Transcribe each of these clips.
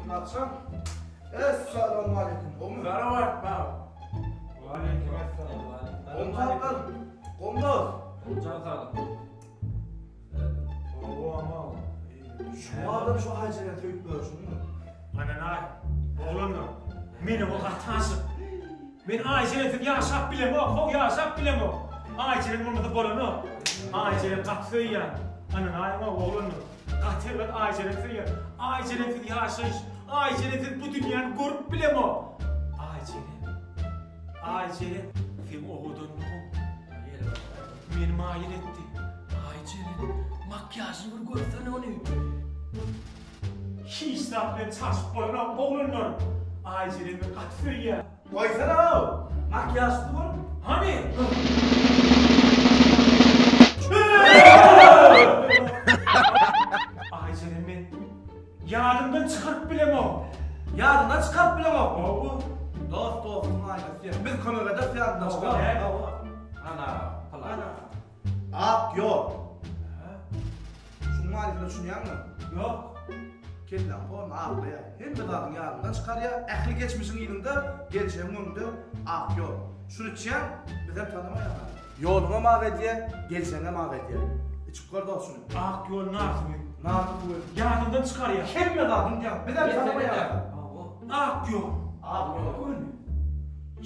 Patyşam. Essalamualeýkum. Gowmy? Salawat bag. Waleýkim essalam. Gowmy saglar? Gowmy dost? Jan saglyk. Gowy ama. Şu adam şu Aýjeren söýüp görüşüňmi? Ananaý, oglanlar, meni o gaty aşyk. Men Aýjerensiz ýaşap bilemok, how ýaşap bilemok. Aýjeren bolmasa bolanok. Aýjeren gaty söýýän. Ananaýyň oglanlar. Gaty erbet Aýjeren söýýän. Aýjerensiz ýaşaýyş, Aýjerensiz bu dünýäni görüp bilemok. Aýjeren. Aýjeren, seň owadanlygyň meni maýyl etdi. Aýjeren, makýažyny bir görsene ony. Hiç zat bilen çalşyp bolanok oglanlar. Aýjeren meni gaty söýýär. Goýsana-ow! Makýažsyz gör. Hany? Aýjeren men ýadymdan çykaryp bilemok. Ýadyňdan çykaryp bileňok. Hawa. Dost dostuň aýnasy diýen. Biz kömek ederis ýadyňdan çykaryp. Hawa. Ana, pylan. Ak ýol. Şuň manysyna düşünýäňmi? Ýok. Kelläň polny aklaýar. Hemme zadyň ýadyndan çykarýar. Ähli geçmişiň yzynda, geljegiň öňünde ak ýol. Şuny içýäň, bizem tanamaýas. Ýoluňam ak edýär, geljegiňem ak edýär. Içip gör dost şuny. Ak ýol nar suwy. Nar suwy. Ýadyndan çykarýar. Hemme zadyň ýa, bizem tanamaýas. Ak ýol. Ak ýol.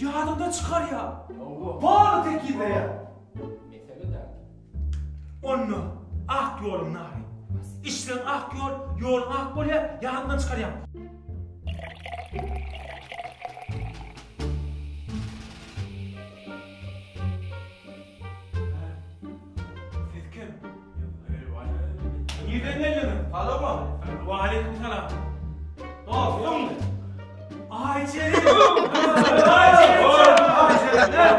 Ýadyndan çykarýar. Polny tekizleýär. Mesele däl. Onda ak ýoluň nary. Içseň ak ýol, ýoluň ak bolýar, ýadyňdan çykarýaň. Siz kim? Nirden geldiňiz? Salama. Waleýkim salam. Dostum. Aýjeren! Aýjeren! Aýjeren.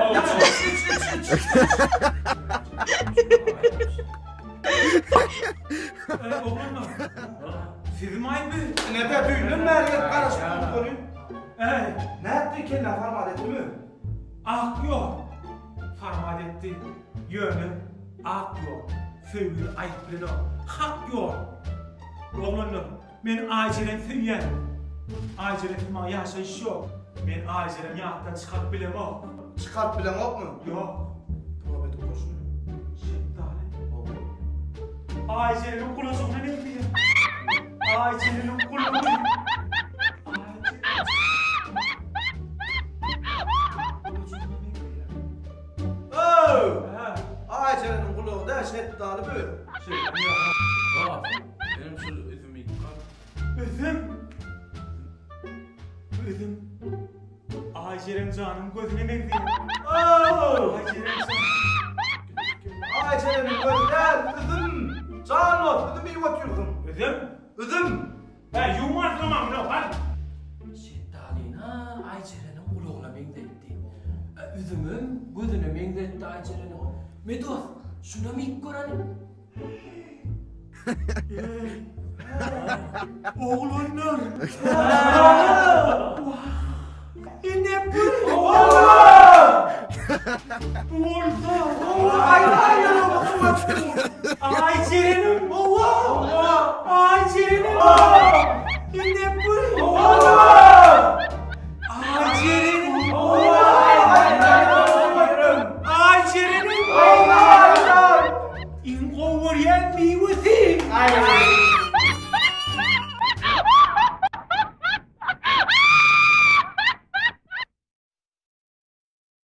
Oglanlar, sizmi aýby? Nede düýnden bäri gelip garaşyp duruk welin. Äý. Nätdi kellä farmat etdimi? Ak ýol. Farmat etdi. Ýöne ak ýol. Söýgini aýyp bilenok. Hak ýol. Oglanlar, Men Aýjeren söýýän. Aýjerensiz maňa ýaşaýyş ýok. Men Aýjereni ýatdan çykaryp bilemok. Çykaryp bileňokmy? Ýok. Toba edip gör şuny. Şetdaly. Hawa. Aýjereniň gulajygyna meňzeýär. Aýjereniň gulagy. Gulajygyna meňzeýär. Öw! Hä. Aýjereniň gulagy däl, şetdaly bu. Dost. Benim şul üzümi ýykan. Üzüm! Bu üzüm Aýjeren janyň gözüne meňzeýär. Aýjeren jan. Aýjereniň gözi däl, üzüm! Jan dost, üzüm iýip otyrsyň. Üzüm? Üzüm! Hä, ýuwmarsyň maňa, hany. Şetdalyny Aýjereniň gulagyna meňzetdi. Üzümem gözüne meňzetdi Aýjereniň. Me dost, şunam iýip göreli. Oglanlar. Ine bu. Bu bolsa. Ay Ceren'im. Ay Ceren'im.